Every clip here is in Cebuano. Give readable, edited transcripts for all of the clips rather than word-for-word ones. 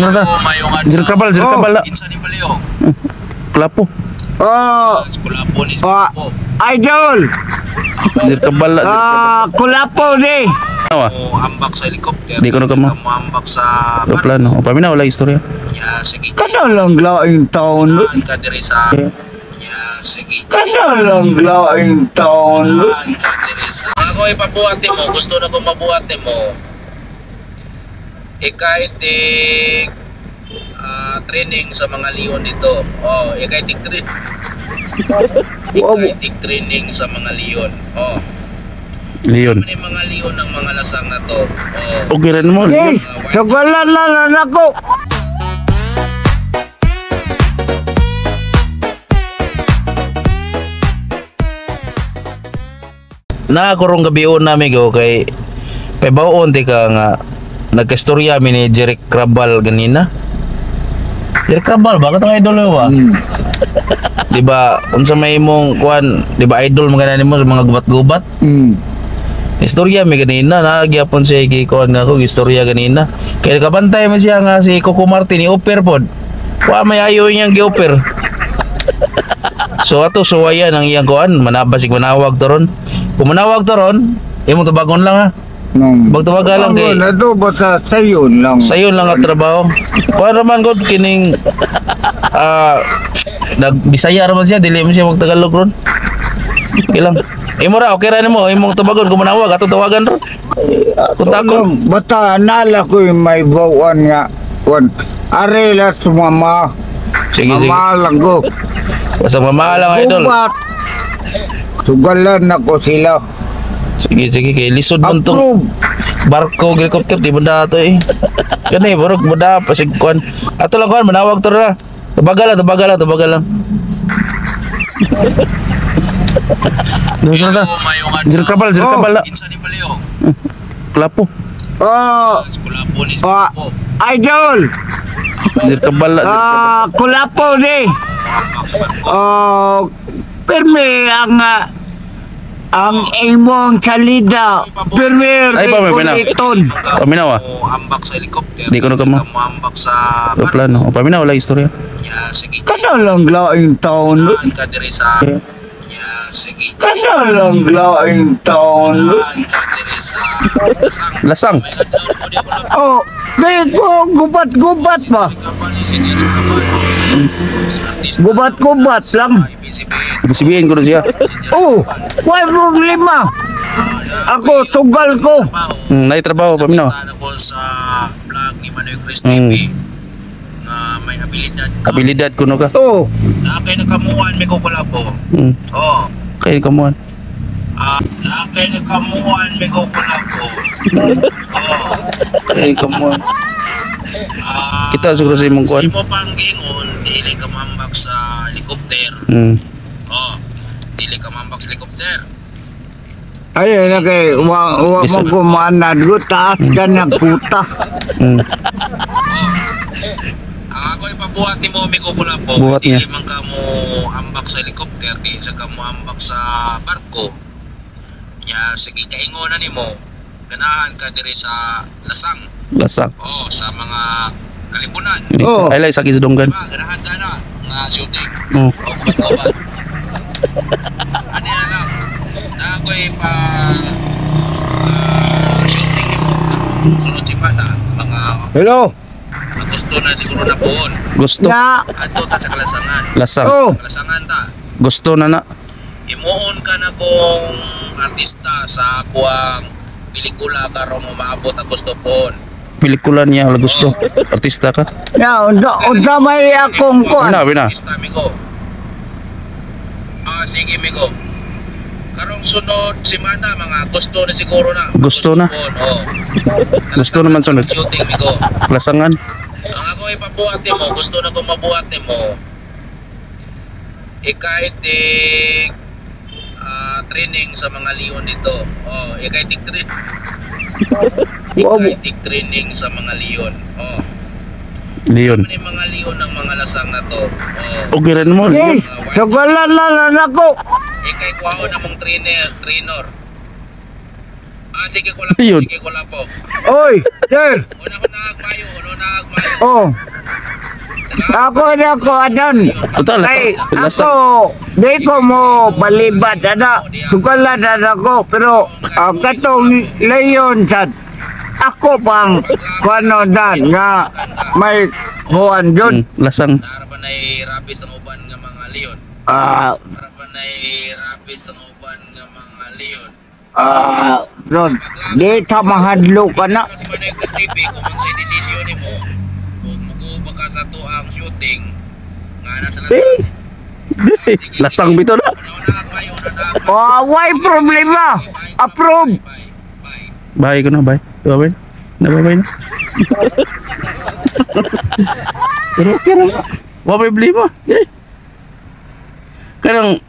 Jurda. Jirkabal, jirkabal na. Kinsa ni Baleo? Klapo. Oh, Kulapo ni ah, idol. Jirkabal na. Ah, kulapo ni. Awa. Mo ambak sa helicopter. Di ko na kamo. Mo ambak sa Aeroplano. O paminaw wala istorya. Ya, sige. Kada lang laing taon. Naan ka diri sa. Ya, sige. Kada lang laing taon. Naan ka diri sa. Ako ipabuhat mo, gusto na kong mabuhat mo. Ikay tig training sa mga leon dito. Oh, ikay tig training. Ikay tig training sa mga leon. Oh, Leon. ano yung mga leon ng mga lasang na to? Oh. Okay rin mo. Leon. Yes, sugalan na lang ako. Na karong gabi na amigo kay pabawon ti ka nga nagkastorya mi ni Jeric Crabal ganina. Jeric Crabal ba katong idol mo ba? Di ba unsa may imong kuan, di ba idol man gani nimo sa mga gubat-gubat? Istorya mi ganina na gyapon siya gikuan nga ako istorya ganina. Kay kabantay man siya nga si Coco Martin ni offer pod. Wa may ayo niyang gi-offer. So ato suwayan ang iyang kuan, manabasig manawag to ron. Kung manawag to ron, imong tubagon lang ha. Magtawagan lang kay Na to basta sayon lang. sayon lang ang trabaho. Kuan raman god kining nagbisaya raman siya, dili man siya magtagalog ron. Okay lang. Imo ra, okay ra nimo, imong tubagon kung manawag ato tawagan ron. Kung Ato lang, basta nala ko yung may bawan nga. Kuan, arelas mama. Sige, sige. Mama lang ko. Basta mamahal lang idol. Gubat. Sugalan ako sila. Sige, sige kay lisod man tong Approve. barko helicopter di ba to eh. Kani barog mo da pasig kuan. Ato lang kuan manawag to ra. Tubagal lang, tubagal lang, tubagal lang. Jirkabal. Jirkabal, jirkabal na. Klapo. Oh, ah, idol. Jirkabal na. Ah, kulapo ni. Oh, pirmi ang ang imong salida. Pirmi Ay, pa, may pina. Riton. Paminaw ah. Ambak sa helicopter. Di ko na kamo. Ambak sa Aeroplano. O paminaw wala istorya. Ya, sige. Kada lang laing taon. Naan ka diri sa. Ya, sige. Kada lang laing taon. Naan ka diri sa. Lasang. Lasang. Oh, kay ko gubat-gubat ba? Gubat-gubat lang. Ibig sabihin ko na siya. Oh, why problema? Ako sugal ko. Naitrabaho paminaw. Ako sa vlog ni Manoy Chris TV na may abilidad ka. Abilidad kuno ka. Oh, Na kay nakamuan may kukulabo. Oh. Kay kamuan. Ah, na kay nakamuan may kukulabo. Oh. Kay kamuan. Ah, Kita siguro sa imong kuan. Sa imo pang gingon, dili ka mambak sa helicopter. Oh. Dili ka mambak sa helicopter. Ay, na kay wa wa Yes, mo sir. kumanad ko taas ka na kuta. Ang ako ipabuhat ni mo may kukulabo. Buhat niya. Dili man ka mo ambak sa helicopter, di sa ka mo ambak sa barko. Nya sige kaingon na nimo. Ganahan ka diri sa lasang. Lasang. Oh, sa mga kalibunan. Oh. Ay lay sakit sa donggan. Diba, ganahan ka na nga shooting. Oh. O kubat-kubat. Ano na lang. Na ako'y pa shooting nimo. Sunod si Pana, mga Hello. gusto na siguro na buon. Gusto. Na. Adto ta sa Kalasangan. Lasang. Oh, Kalasangan ta. Gusto na na. Imuon ka na kong artista sa kuang pelikula karong umaabot ang gusto poon. Pelikula niya wala gusto. Artista ka. na unsa unsa may akong kuan. Bina, bina. Artista migo. Ah, sige migo. Karong sunod semana mga gusto na siguro na. Gusto na. Poon, oh. Gusto naman sunod. Shooting migo. Lasangan. Ang ako ipabuhat nimo, gusto na kong mabuhat nimo. Ikay tig training sa mga leon dito. Oh, ikay tig training. Ikay tig training sa mga leon. Oh, Leon. ano yung mga leon ng mga lasang na to? Oh, Okay rin mo. Leon. Yes, sugalan na lang ako. ikay kuwaon na mong trainer, trainer. Yun. Oy, sir. Oh. Ako na ko anon. Ito, lasang. Ay, Lasang. ako, di ko mo palibad, ana. Sukalan ana ko, pero katong leyon sad. Ako pang kuano dan nga may kuan jud. Lasang. Ah, ah, Ron, di ta mahadlo ka na. Si Manoy Chris TV, kung ang sa desisyon nimo, kung muguba ka sa tuang shooting, nga na sa Eh, Lasang bito na. oh, why problema? Approve. Bye ko na, bye. Bye-bye. Na, bye-bye na. Pero okay ra. Wa may problema. Eh. Kanang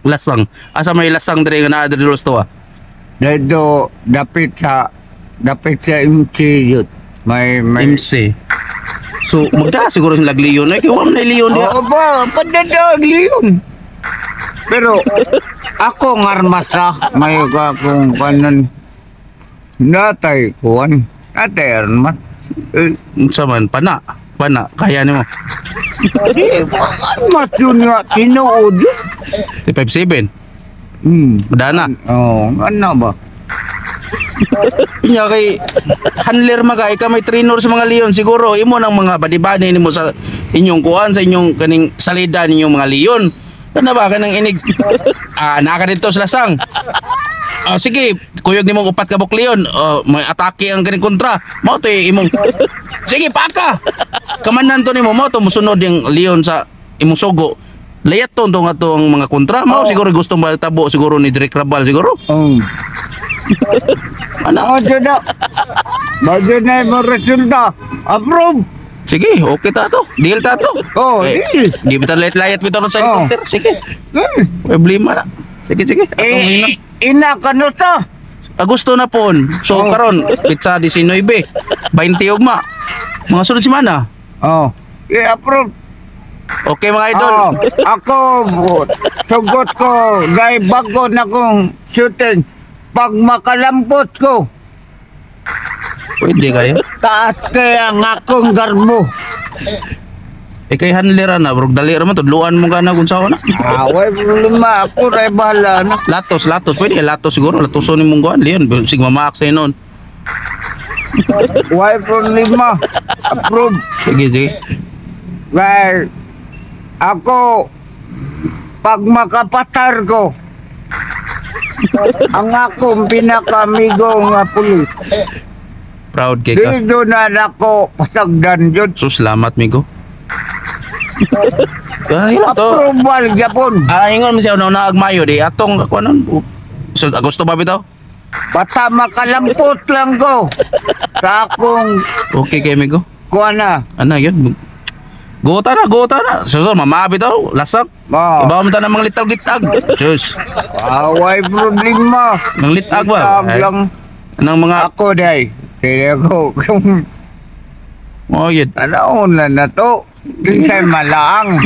lasang. Asa may lasang dire nga naa diri sa tuwa? Dito, dapit sa MC yun. May MC. So magda siguro sila leon ay kay wa man na leon diha. Oo ba, padadaag yun. Pero, ako ng armas ah, may akong kanan. Natay kuwan, natay armas. Eh, Unsa man pana? Pana kaya nimo. di, armas yun nga, tinuod yun. 57. Madana. Oo, ano ba? Pinya kay handler maga ikaw may trainer sa mga leon siguro imo nang mga badi-badi nimo sa inyong kuan sa inyong kaning salida ninyong mga leon. Kana ba kanang inig naa ka dito sa lasang. Ah, sige, kuyog nimo upat ka buok leon. Oh, may atake ang kaning kontra. Mao to imong. Sige, paka. Kamanan to nimo mao to musunod yung leon sa imong sugo. Layat to nga to ang mga kontra. Mao siguro gusto matabo siguro ni Drake Rabal siguro. Ana. Oo, dyan na. Bagay na yung resulta. Approve! Sige, okay ta to. Deal ta to. Oh, Eh, deal. di ba tayo layat bitaw sa Oh. helicopter? Sige. Eh, Problema na. Sige, sige. Atong ina. eh, ina ka na sa. Agosto na pon. So Oh. karon pitsa 19, 20 ugma. Mga sunod semana. Oh. Eh, approve. Okay mga idol. Oh, ako, sugot ko, dahil bago na kong shooting. Pag makalampot ko, Pwede kayo. taas kaya ang akong garbo. Eh kay handler na, bro. Dali ra man tudluan mo ka na kung saan na. Ah, way problema. Ako rin bahala na. Latos, latos. Pwede latos siguro. Latoson ni mong kuan. Leon, sige mamaak sa noon. Way problema. Approve. Sige, sige. Well, ako, pag makapatar ko, ang akong pinakamigo nga pulis, Proud kay ka. dito na nako pasagdan yun. So, salamat, migo. Ay, to. Approval yapon. Ah, ingon man siya una una Mayo di atong ako nun. So, Agosto ba bitaw? Basta makalampot lang ko sa akong Okay kay migo. kuha na. Ano yun? Gota na, gota na. So, mama bitaw, lasak. Oh, Ibaw mo ta ng mga litag-litag. Sus, away problema. ng litag ba? Litag Ay, lang Anong mga ako day. Kaya ko, kung oh, yun. ano na na to, kinsay malaang.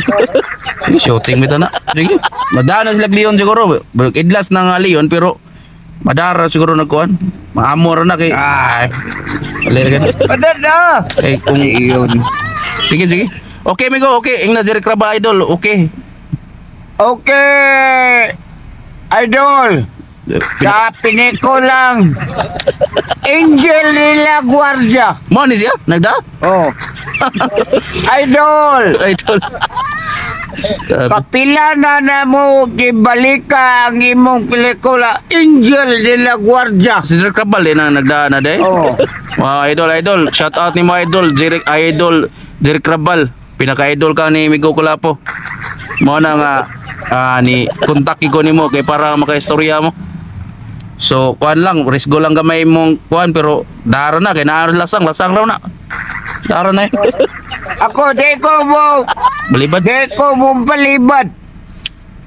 Sige, shooting bitaw na. Sige. Madana sila Leon siguro. Idlas na nga Leon pero madara siguro nagkuan. Maamor na kay. Ah. Ay. Dali ra gani. Ada na. Eh kung Iyon. sige sige. Okay migo, okay. Ingna Jeric Raba idol, okay. Okay. Idol. Sa pinikulang Angel de la Guardia. Mo ni siya? Nagda? Oh. Idol. Idol. Grabe. Kapila na na mo gibalika ang imong pelikula Angel de la Guardia. Si Jeric Rabal eh, na nagda na day. Oh. Wow, idol, idol. Shout out ni mo idol, Jeric idol, Jeric Rabal. Pinaka-idol ka ni Migo Kulapo. Mo na nga ni kontak ko nimo kay para makaistorya mo. So, kuan lang, risgo lang gamay mong kuan pero dara na kay naa lasang, lasang raw na. Dara na eh. Ako di ko mo Balibad. di ko mo palibad.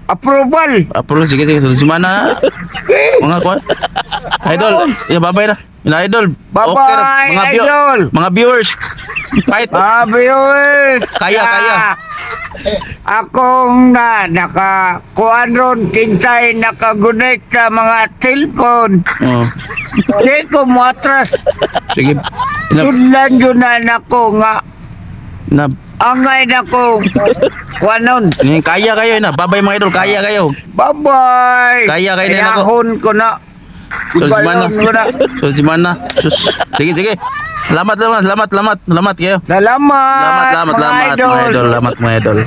Approval. Approve sige sige. Sunod semana. Okay. Mga kuan. Idol, yeah, bye-bye na. Ina idol. Bye-bye, Okay ra. Mga idol. mga viewers. Fight. Ah, viewers. Kaya, kaya. Akong na naka kuan ron, kinsay nakagunit sa mga cellphone. Oh. Di ko moatras. Sige. Ina, Sudlan yun na nako nga na, angay nako kuanon. Kaya kayo na. Babay, mga idol, kaya kayo. Bye-bye. Kaya kayo na nako. Kayahon ko na. So, si Mana. Ibayon ko na. So, si Mana. Sus. Sige, sige. Salamat, salamat, salamat, salamat, salamat kayo. Salamat, Salamat, salamat, mga salamat, idol. mga idol. Salamat, mga idol.